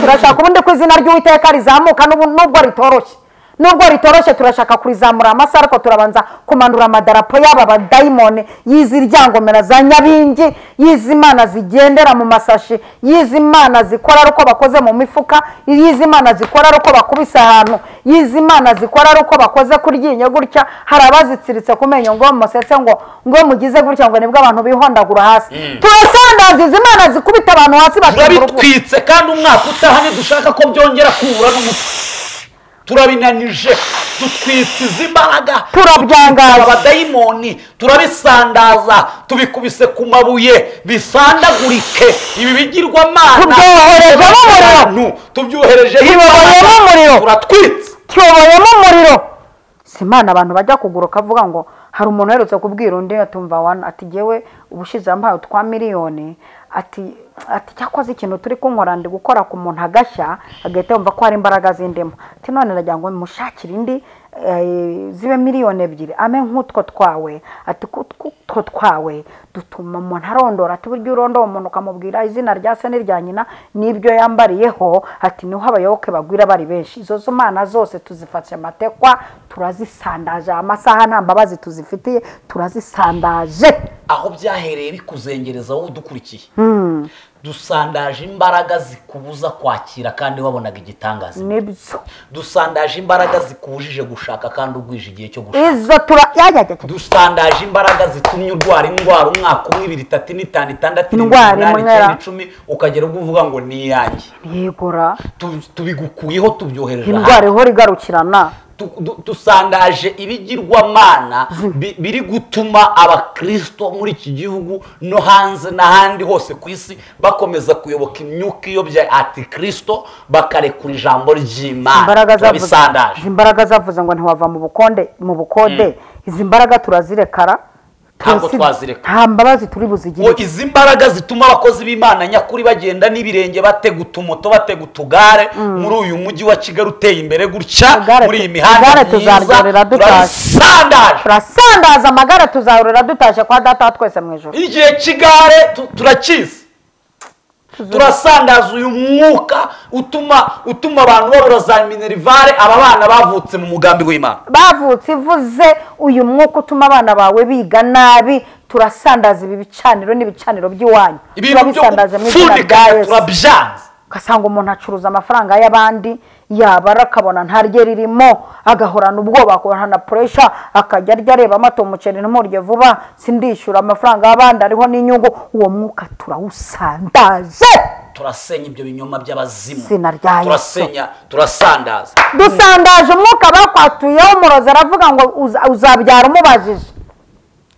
Turashaka ubundi ko izina ry'Uwiteka rizamuka nubwo ritoroshye, nubwo ritoroshye turashaka kurizamura amasa, ariko turabanza kumanura amadarapo y'aba badayimoni y'izi ryangomera za Nyabingi, y'izi mana zigendera mu masashi, y'izi mana zikora ari uko bakoze mu mifuka, y'izi mana zikora ari uko bakubise ahantu, y'izi mana zikora ari uko bakoze kuryinyo gutya. Hari abazitsiritse ku menyo ngo musetse ngo mugize gutya ngo nibwo abantu bihondagura hasi. Turasandaza izi mana zikubita abantu hasi bakabitwitse, kandi umwaka utaha ntidushaka ko byongera kubura n'umutwe. Turabinanije, dutwitse izi mbaraga, turabyangaza abadayimoni, turabisandaza, tubikubise ku mabuye bisandagurike. Ibi bigirwamana tubyoherejemo umuriro, tubyoherejeho umuriro, turatwitse, tuyoboyemo umuriro. Si imana abantu bajya kugura ukavuga ngo hari umuntu uherutse kubwira undi atumva wana ati jyewe ubushize yampaye utwa miliyoni, ati cyakoze ikintu turi kunkora ndi gukora ku muntu agashya agahita yumva ko hari imbaraga zindimo, ati none nagira ngo mushakire indi zibe miliyoni 2 ame nk'utwo twawe, ati kutwo twawe dutuma umuntu arondora, ati buryo urondora umuntu ukamubwira izina rya se n'irya nyina n'ibyo yambariyeho, ati niho abayoboke bagwira bari benshi. Izo zo mana zose tuzifatse amatekwa, turazisandaje, amasaha nta mbabazi tuzifitiye, turazisandaje. Aho byahereye bikuzengereza wowe udukurikiye, dusandaje imbaraga zikubuza kwakira kandi wabonaga igitangaza. Nibyo. Dusandaje imbaraga zikubujije gushaka kandi ugwije igihe cyo gushaka. Izo tura dusandaje imbaraga zitumye urwara indwara umwaka 1 2 3 4 5 6 8 9 10 ukagera ubwo uvuga ngo ni iyanjye. Yegora. Tubigukuyeho tubyohereje. Indwara ihora igarukirana. Dusandaje ibigirwamana biri gutuma abakristo muri iki gihugu no hanze n'ahandi hose ku isi bakomeza kuyoboka imyuka iyobya antikristo, bakarekura ijambo ry'Imana. Turabisandaje. Imbaraga zavuze ngo ntiwava mu bukonde, mu bukode. Izi mbaraga turazirekara. Ntabwo twazireka. Nta mbabazi turi buzigire. Izi mbaraga zituma abakozi b'Imana nyakuri bagenda n'ibirenge, batega utumoto, batega utugare muri uyu mujyi wa Kigali uteye imbere gutya, muri iyi mihanda myiza, turasandaje. Turasandaza amagare, tuzahurira dutashye kwa data twese mu ijoro. Igihe cy'igare turakizi. Turasandaza uyu mwuka utuma abantu babura za minerivare. Aba bana bavutse mu mugambi w'Imana, bavutse ivuze uyu mwuka utuma abana bawe biga nabi. Turasandaza ibi bicaniro n'ibicaniro by'iwanyu, turabisandaza mu izina rya Yesu. Turabyanze. Ugasanga umuntu acuruza amafaranga y'abandi, yabara akabona ntarye ririmo, agahorana ubwoba, agahorana pressure, akajya arya areba amato umuceri ntumurye vuba, sindishyura amafaranga y'abandi ariho n'inyungu. Uwo mwuka turawusandaje. Turasenya ibyo binyoma by'abazimu. Turasenya, turasandaza. Dusandaje umwuka bakwatuyeho. Umurozi aravuga ngo uzabyara umubajije.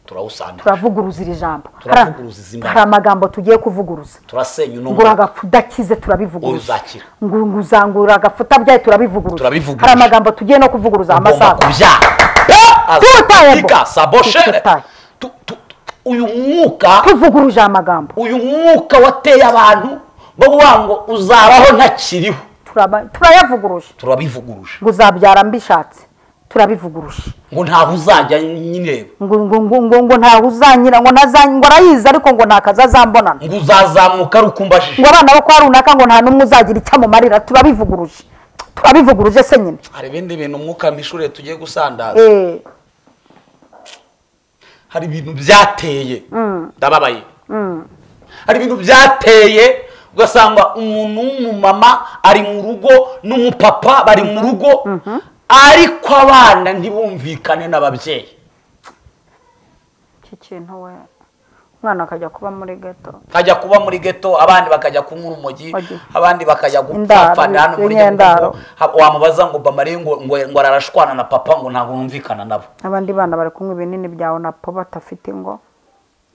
Turawusandaje. Turavuguruza iri jambo. Turavuguruza izi mbaraga. Hari amagambo tugiye kuvuguruza. Turasenya uno ngo uragapfa udakize, turabivuguruza. Uzakira. Ngo uzangura agapfa utabyaye, turabivuguruza. Hari amagambo tugiye no kuvuguruza amasaha. Uyu mwuka tuvuguruje amagambo. Uyu mwuka wateye abantu bavuga ngo uzabaho ntakiriho. Turayavuguruje. Turabivuguruje. Ngo uzabyara mbishatse. Turabivuguruje. Ngo ntaho uzajya nyine. Ngo ntaho uzanyira, ngo ngo arayiza ariko ngo ntakaza azambonana. Ngo uzazamuka rukumbajije. Ngo abana bo kwa runaka ngo nta numwe uzagira icyo amumarira. Turabivuguruje. Turabivuguruje se nyine. Hari ibindi bintu umwuka mishure tugiye gusandaza. Hari ibintu byateye. Ndababaye. Hari ibintu byateye ugasanga umuntu w'umumama ari mu rugo n'umupapa bari mu rugo, ariko abana ntibumvikane n'ababyeyi. Iki kintu we umwana akajya kuba muri ghetto, akajya kuba muri ghetto, abandi bakajya kunywa urumogi, abandi bakajya gupfapfana hano muri Nyabugogo. Wamubaza ngo bamare ngo ararashwana na papa, ngo ntabwo numvikana nabo. Abandi bana bari kunywa ibinini bya Onapo batafite ngo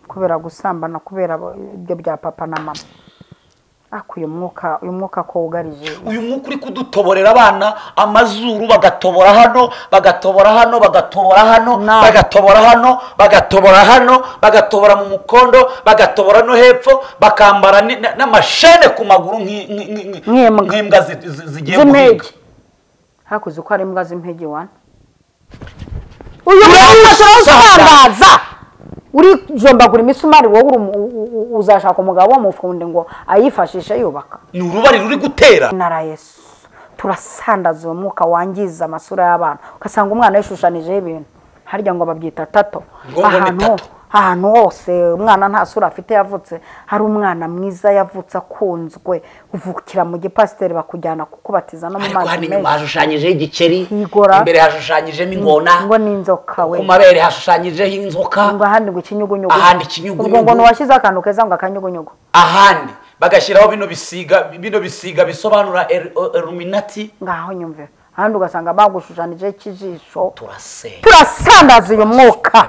kubera gusambana, kubera ibyo bya papa na mama. Uyu mwuka ko ugarije. Uyu mwuka uri kudutoborera abana amazuru, bagatobora hano, bagatobora hano, bagatobora hano, bagatobora hano, bagatobora hano, bagatobora mu mukondo, bagatobora no hepfo, bakambara n'amashene ku maguru nk'imbwa zigiye guhiga. Hakuze uko ari imbwa z'impigi wana. Uyu mwuka turawusandaza. Uri jombagura imisumari wowe uzashaka umugabo mufunde ngo ayifashishe yubaka. Ni urubari ruri gutera. Nara Yesu. Turasandaza uwo mwuka wangiza amasura y'abana. Ugasanga umwana yishushanijeho ibintu. Harya ngo babyita tato. Ahantu hose umwana nta sura afite yavutse. Hari umwana mwiza yavutse akunzwe, uvukira mu gipasiteri bakujyana kukubatiza no mu mazi menshi. Hashushanyijeho igikeri, imbere hashushanyijemo ingona, ngo n'inzoka we, ku mabere hashushanyijeho inzoka, ngo ahandi ngo ikinyugunyugu, ahandi ikinyugunyugu, ngo washyize akantu keza ngo akanyugunyugu, ahandi bagashyiraho bino bisiga bisobanura Illuminati. Ngaho nyumve. Ahandi ugasanga bagushushanyijeho ikijisho. Turasandaza uyu mwuka.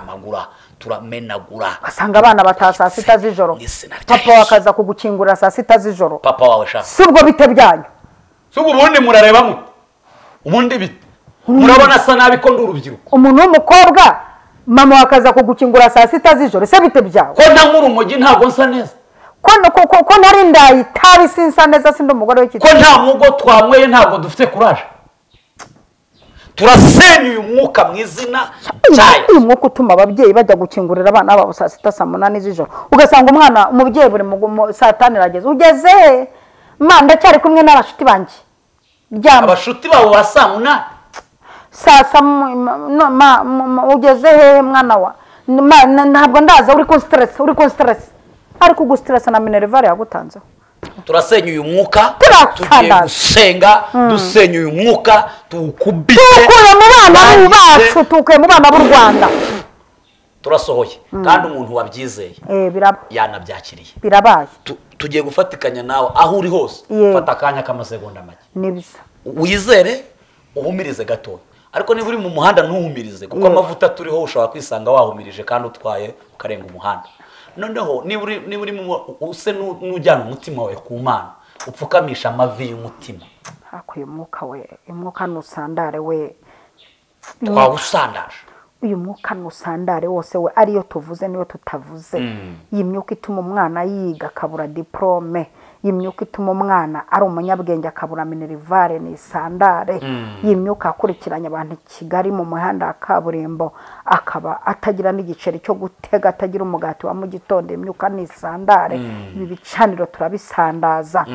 Turamenagura. Ugasanga abana bataha saa sita z'ijoro, papa wakaza kugukingura saa sita z'ijoro. Papa wawe shaka. Si ubwo bite byanyu? Si ubwo ubundi murareba mute? Ubundi bite? Murabona asa nabi ko ndi urubyiruko. Umuntu w'umukobwa mama wakaza kugukingura saa sita z'ijoro, se bite byawe? Ko ntanywa urumogi ntabwo nsa neza. Ko nari ndaye itabi sinsa neza, sindi umugore w'iki. Ko nta mugo twanyweye ntabwo dufite courage. Turasenya uyu mwuka mu izina cyayo. Uyu mwuka utuma ababyeyi bajya gukingurira abana babo saa sita saa munani z'ijoro, ugasanga umwana umubyeyi buri saa tanu irageze, ugeze ma ndacyari kumwe n'abashuti banjye. Abashuti babo ba saa munani saa ugeze he mwana wa ntabwo ndaza, uri ku stress, ariko gustress na minerivare yagutanzeho. Turasenya uyu mwuka, tugiye gusenga dusenya uyu mwuka, tuwukubite, tuwukuye mu bana bacu, tuwukuye mu bana b'u Rwanda. Turasohoye kandi umuntu wabyizeye yanabyakiriye, birabaye. Tugiye gufatikanya nawe aho uri hose. Fata akanya k'amasegonda make, nibyo wizere, uhumirize gatoya. Ariko niba uri mu muhanda ntuhumirize, kuko amavuta turiho ushobora kwisanga wahumirije kandi utwaye ukarenga umuhanda. Noneho niba uri use n'ujyana umutima wawe ku Mana, upfukamisha amavi y'umutima. Ariko uyu mwuka we, umwuka nusandare we, twawusandaje. Uyu mwuka nusandare wose we, ariyo tuvuze niyo tutavuze. Iyi myuka ituma umwana yiga akabura diplome, iyi myuka ituma umwana ari umunyabwenge akabura minerivare ni sandare. Iyi myuka akurikiranye abantu Kigali mu muhanda wa kaburimbo akaba atagira n'igiceri cyo gutega, atagira umugati wa mu gitondo, imyuka ni sandare. Ibi bicaniro turabisandaza.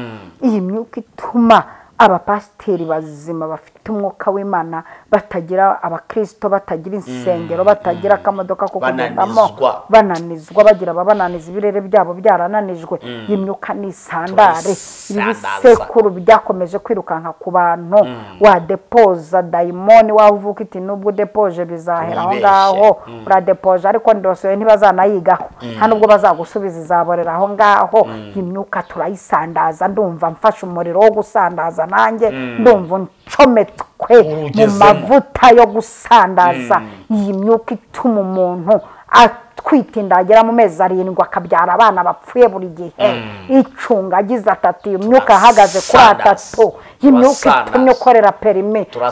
Iyi myuka ituma abapasiteri bazima bafite umwuka w'Imana batagira abakristo, batagira insengero, batagira akamodoka ko kugendamo, bananizwa, bagira ababananiza, ibirere byabo byarananijwe. Imyuka ni sandare. Ibisekuru byakomeje kwirukanka ku bantu. Wadepoza dayimoni, wavuka iti nubwo depoje bizahera aho ngaho, uradepoje ariko ndose ntibazanayigaho, nta nubwo bazagusubiza, izaborera aho ngaho. Imyuka turayisandaza. Ndumva mfashe umuriro wo gusandaza nanjye, ndumva ncometswe mu mavuta yo gusandaza. Iyi myuka ituma umuntu atwita agera mu mezi 7 akabyara abana bapfuye buri gihe, icunga agize 3, iyo myuka ahagaze kuri 3, imyuka itumye ukorera perime 5,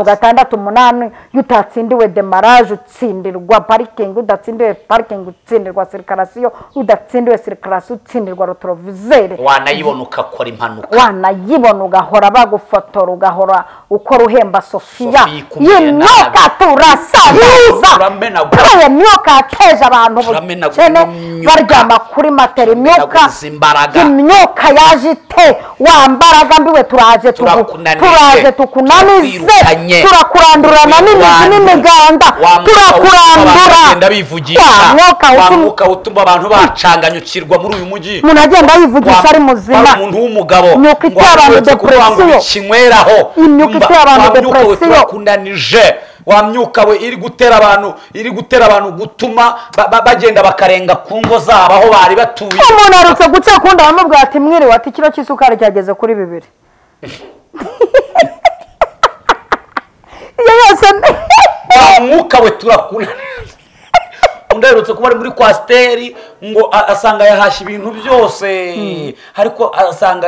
6, 8, iyo utatsindiwe demarage utsindirwa parikingi, udatsindiwe parikingi utsindirwa sirikarasiyo, udatsindiwe sirikarasiyo utsindirwa rotorovizere. Wanayibona ukakora impanuka, wanayibona ugahora bagufotora, ugahora ukora uhemba Sofiya. Iyi myuka turasandaza. Iyo myuka yateje abantu ubukene, baryama kuri matera. Imyuka yaje ite wa mbaraga mbiwe, turaje tukunanize, turakurandurana n'imizi n'imiganda, turakurandura. Wa mwuka utuma abantu bacanganyukirwa muri uyu mujyi, umuntu agenda yivugisha ari muzima, umuntu w'umugabo, imyuka itera abantu depresiyo, kinyweraho, imyuka itera abantu depresiyo, turakunanije. Wa myuka we iri gutera abantu, iri gutera abantu gutuma bagenda bakarenga ku ngo zabo aho bari batuye. Umuntu arutse guca kunda bamubwira ati mwiriwe, ati kilo cy'isukari cyageze kuri 2. Iyo yose wa mwuka we turakunanije. Undi aherutse kuba ari muri kwasiteri ngo asanga yahashye ibintu byose, ariko asanga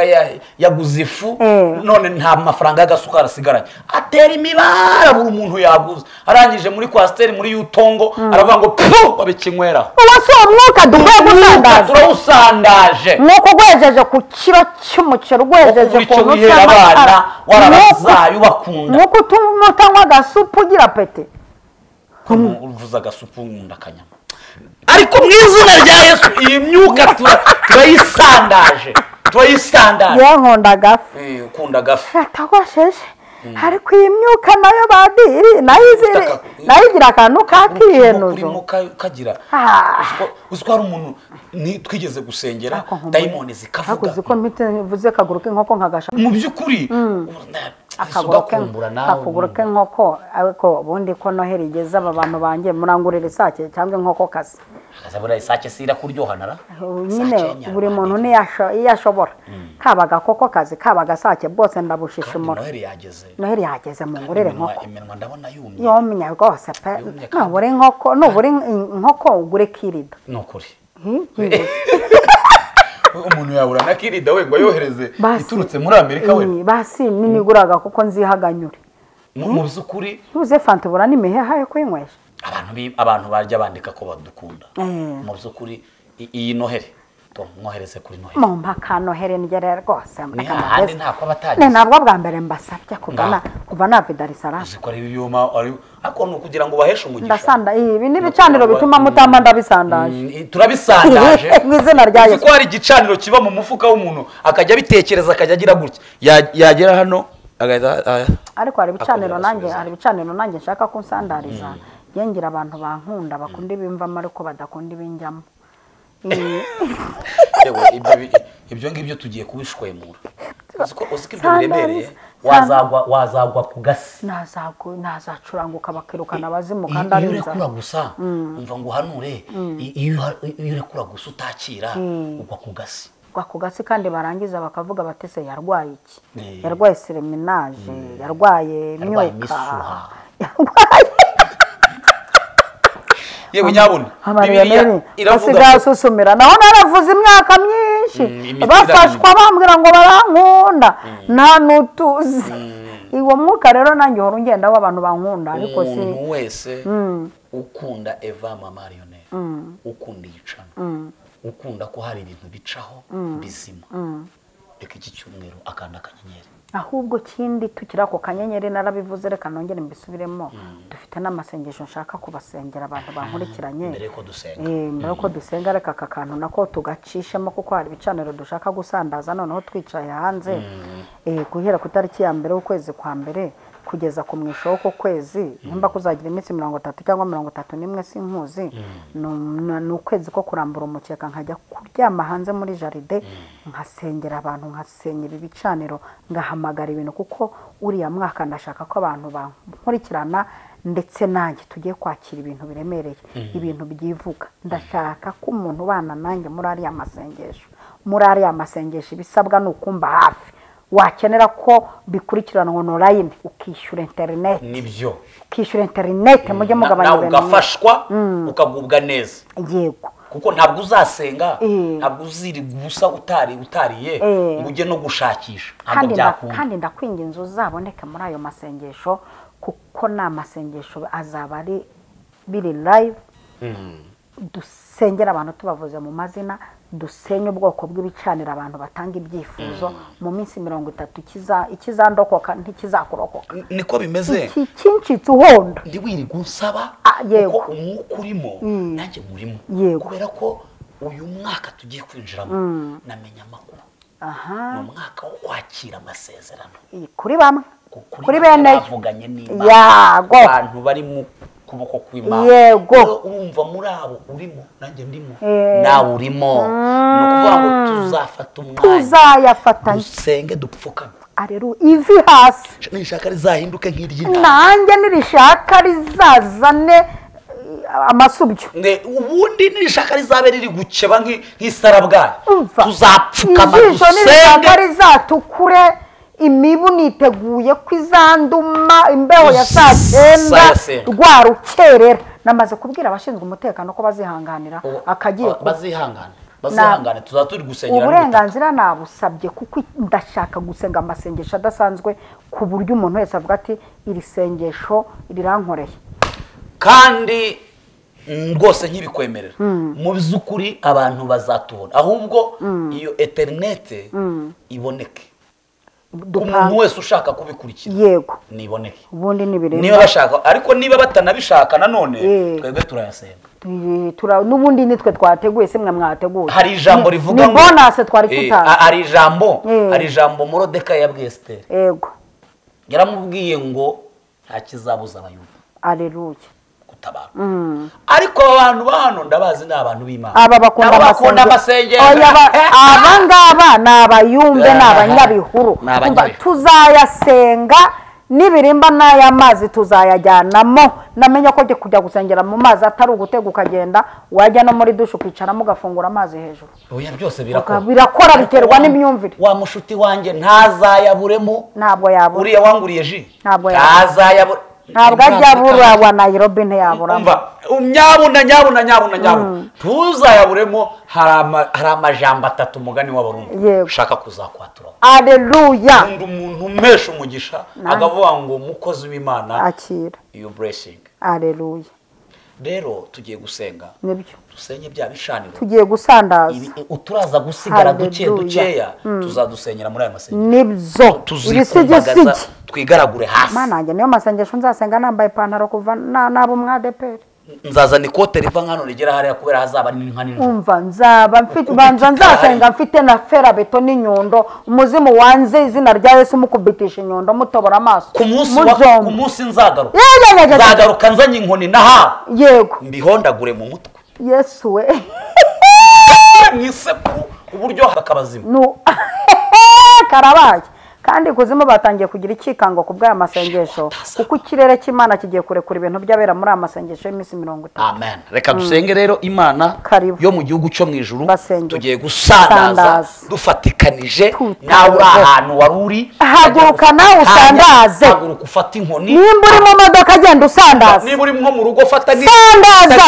yaguze ifu, none nta mafaranga y'agasukari asigaranye, atera imibara buri muntu yaguze. Arangije muri kwasiteri muri yutongo aravuga ngo pfu, babikinyweraho. Uwo si umwuka dukwiye gusandaza, turawusandaje. Mwuka ugwejeje ku kiro cy'umuceri, ugwejeje ku ntu cy'abana, warabazaye ubakunda. Mwuka utuma utanywa agasupu ugira pete. Uvuze agasupu nkunda akanyama. Ariko mu izina rya Yesu iyi myuka turayisandaje, turayisandaje. Yewe nkunda agafu. Ukunda agafu. Atagosheje. Ariko iyi myuka nayo badiri nayo igira akantu kakiyenuzo. Kagira. Uziko hari umuntu twigeze gusengera dayimoni zikavuga. Uziko mpite mvuze kaguru k'inkoko nkagasha. Mu by'ukuri akaguru k'inkoko, ariko ubundi ko Noheli igeze aba bantu banjye murangurira isake cyangwa inkoko kazi. Akazabura isake sira kuryohanara. Nyine buri muntu niyo ashobora. Kabaga koko kazi, kabaga sake bwose ndabushishimura. Noheli yageze. Noheli yageze mungurire inkoko. Iminwa ndabona yumye. Yumye rwose pe. Nubura inkoko, nubura inkoko ugure kirida. Nukuri. Umuntu yabura na kirida we ngo yohereze iturutse muri Amerika we. Basi niniguraga kuko nzihaganyure. Mu by'ukuri ntuze fanta ubura n'imiheha yo kwinywesha. Abantu barya bandika ko badukunda. Mu by'ukuri iyi Noheli mwohereze kuri Noheli. Mu mpaka Noheli ngere rwose. Ahandi ntako abatagize. Ni nabwo bwa mbere mbasabye kuva na Dar es Salaam. Uziko ari ibyuma ariko ni ukugira ngo baheshe umugisha. Ndasanda ibi ni ibicaniro bituma mutamba ndabisandaje. Turabisandaje. Mu izina rya Yesu. Uziko hari igicaniro kiba mu mufuka w'umuntu akajya abitekereza akajya agira gutya. Yagera hano agahita. Ariko hari ibicaniro nanjye nshaka ko nsandariza. Ngira abantu bankunda bakunda ibimvamo ariko badakunda ibinjyamo. Yewe ibyo ngibyo tugiye kubishwemura. Uziko ibyo biremereye wazagwa ku gasi. Nazacuranguka bakirukana abazimu kandi ari inzara. Iyo urekura gusa umva ngo uhanure, iyo urekura gusa utakira ugwa ku gasi. Ugwa ku gasi kandi barangiza bakavuga batese yarwaye iki? Yarwaye sereminaje, yarwaye imyuka, Yewe nyabuna Bibiliya iravuga asusumira naho naravuze imyaka myinshi bafashwa bambwira ngo barankunda nta nutuzi. Uwo mwuka rero nanjye uhora ungenda w'abantu bankunda, ariko si umuntu wese ukunda Eva Mama Marionette, ukunda iyicano, ukunda ko hari ibintu bicaho bizima, reka iki cyumweru akanda akanyenyeri. Ahubwo kindi tukiri ako kanyenyeri narabivuze, reka nongere mbisubiremo. Dufite n'amasengesho nshaka kubasengera abantu bankurikiranye mbere yuko dusenga. Mbere yuko dusenga reka aka kantu nako tugacishemo, kuko hari ibicaniro dushaka gusandaza noneho twicaye hanze. Guhera ku tariki ya 1 ukwezi kwa mbere kugeza ku mwisho w'uko kwezi, nimba kuzagira iminsi 30 cyangwa 31 sinkuzi, ni ukwezi ko kurambura umukeka nkajya kuryama hanze muri jaride, nkasengera abantu, nkasenyera ibicaniro, ngahamagara ibintu, kuko uriya mwaka ndashaka ko abantu bankurikirana ndetse nanjye tugiye kwakira ibintu biremereye, ibintu byivuga. Ndashaka ko umuntu ubana nanjye muri ariya masengesho, muri ariya masengesho ibisabwa ni ukumba hafi. Wakenera ko bikurikiranwa online ukishyura internet, nibyo ukishyura internet mujye mugabanya ibintu, ugafashwa ukagubwa neza. Yego, kuko ntabwo uzasenga, ntabwo uziriga ubusa utariye ngo ujye no gushakisha, ntabwo byakunda. Kandi ndakwinginze uzaboneke muri ayo masengesho, kuko ni amasengesho azaba ari biri live. Dusengera abantu tubavuze mu mazina, dusenye ubwoko bw'ibicanira abantu batanga ibyifuzo mu minsi 30 ikizandokoka ntikizakurokoka. Niko bimeze. Iki kincitse uhonda ndi wirirwa unsaba kuko umwuka urimo nanjye murimo, kubera ko uyu mwaka tugiye kwinjiramo namenya amakuru. Ni umwaka wo kwakira amasezerano kuri bamwe, kuri bene bavuganye n'Imana, abantu bari mu kuboko kw'Imana. Yego, urumva muri abo urimo nanjye ndimo nawe urimo, ni ukuvuga ngo tuzafata umwanya, tuzayafatanya, dusenge dupfukame. Aleluya, ivi hasi nishaka rizahinduke nk'iry'intama, nanjye nirishaka rizazane amasubyo, ubundi nirishaka rizabe riri gukeba nk'isarabwayi, tuzapfukama dusenge, nirishaka rizatukure. Imibu niteguye ko izanduma imbeho ya saa 9 rwa rukerera. Namaze kubwira abashinzwe umutekano ko bazihanganira, akagiye bazihangane tuzaturi gusengera. Uburenganzira nabusabye kuko ndashaka gusenga amasengesho adasanzwe, ku buryo umuntu wese avuga ati iri sengesho rirankoreye. Kandi rwose nk'ibikwemerera mu by'ukuri abantu bazatubona, ahubwo iyo eterinete iboneke, umuntu wese ushaka kubikurikira yego niboneke, ubundi nibiremba niba bashaka. Ariko niba batanabishaka nanone twebwe turayasenga, n'ubundi nitwe twateguye, simwe mwateguye. Hari ijambo rivuga ngo ni bonus twari tutazi. Hari ijambo Moridekayi yabwiye Esiteri, yego yaramubwiye ngo nta kizabuza Abayuda, aleluya, gutabara. Ariko abantu bahano ndabazi ni abantu b'Imana, aba bakunda amasengesho, aba ngaba ni abayumbe, ni abanyabihuru. Tuzayasenga nibirimba n'aya mazi tuzayajyanamo. Namenya ko kujya gusengera mu mazi atari ugutega ukagenda, wajya no muri dushe ukicaramo ugafungura amazi hejuru. Oya byose birakora, birakora biterwa n'imyumvire. Wa mushuti wanjye ntazayaburemo, ntabwo yabura. Uriya wanguriye ji ntabwo yabura, ntazayabura, ntabwo ajya abura. Wa Nairobi ntiyaburamo. Nyabuna nyabuna nyabuna nyabuna tuzayaburemo. Hari amajambo atatu umugani w'Abarundi ushaka kuzakwatura. Aleluya. Undi umuntu umesha umugisha akavuga ngo mukozi w'Imana akira iyo blessing. Aleluya. Rero tugiye gusenga, nibyo dusenye bya bicaniro, tugiye gusandaza, uturaza gusigara duke dukeya, tuzadusenyera muri aya masengesho, nibyo tuzikumbagaza twigaragure hasi. Mana yanjye, niyo masengesho nzasenga nambaye ipantaro kuva nabo mwadeperi. Nzazana ikote riva nkano rigera hariya kubera hazaba n'inka nijoro. Umva nzaba mfite banza nzasenga mfite na ferabeto n'inyundo, umuzimu wanze izina rya Yesu mukubitisha inyundo mutobora amaso. Ku munsi nzagaruka, nzagaruka nzanye inkoni naha, yego mbihondagure mu mutwe. Yesu we mu isekuru uburyo bakabazima. No karabaye Kandi kuzimu batangiye kugira ikikango ku bw'aya masengesho, kuko ikirere cy'Imana kigiye kurekura ibintu by'abera muri aya masengesho y'iminsi 30. Amen. Reka dusenge rero Imana yo mu gihugu cyo mu ijuru. Tugiye gusandaza dufatikanije nawe uri ahantu wari uri, haguruka nawe usandaze, haguruka ufate inkoni. Nimba uri mu modoka genda usandaze, niba uri nko mu rugo fata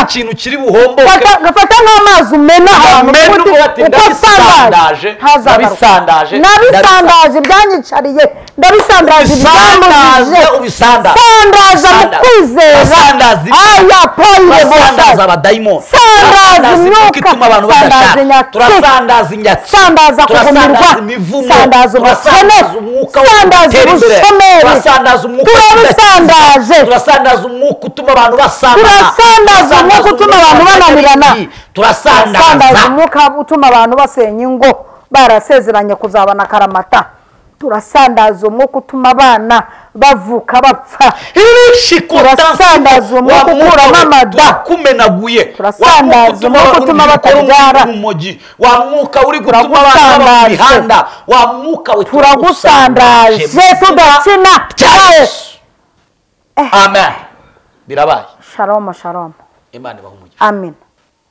ikintu kiri buhomboke, fata nk'amazi umena ahantu uko sandaje. Ndabisandaje, nabisandaje ibyanyicariye, ndabisandaje ibyambujije, sandaza mu kwizera, aya payire sandaza abadayimoni, sandaza imyuka ituma abantu badashaka, turasandaza inyatsi, sandaza kugumirwa, sandaza ubukene, sandaza ubushomeri, turasandaza umwuka, turabisandaje, turasandaza umwuka utuma abantu basambana, turasandaza umwuka utuma abantu bananirana, turasandaza umwuka utuma abantu basenya ingo barasezeranye kuzabana karamata, turasandaza umwuka utuma abana bavuka bapfa, turasandaza umwuka ukuramo amada, kumenaguye, turasandaza umwuka utuma batabyara, wa mwuka uri gutuma abana baba mu mihanda, wa mwuka we turagusandaje tudakina. Amen. Birabaye. Shalom, shalom. Imana ibahe umugisha. Amen.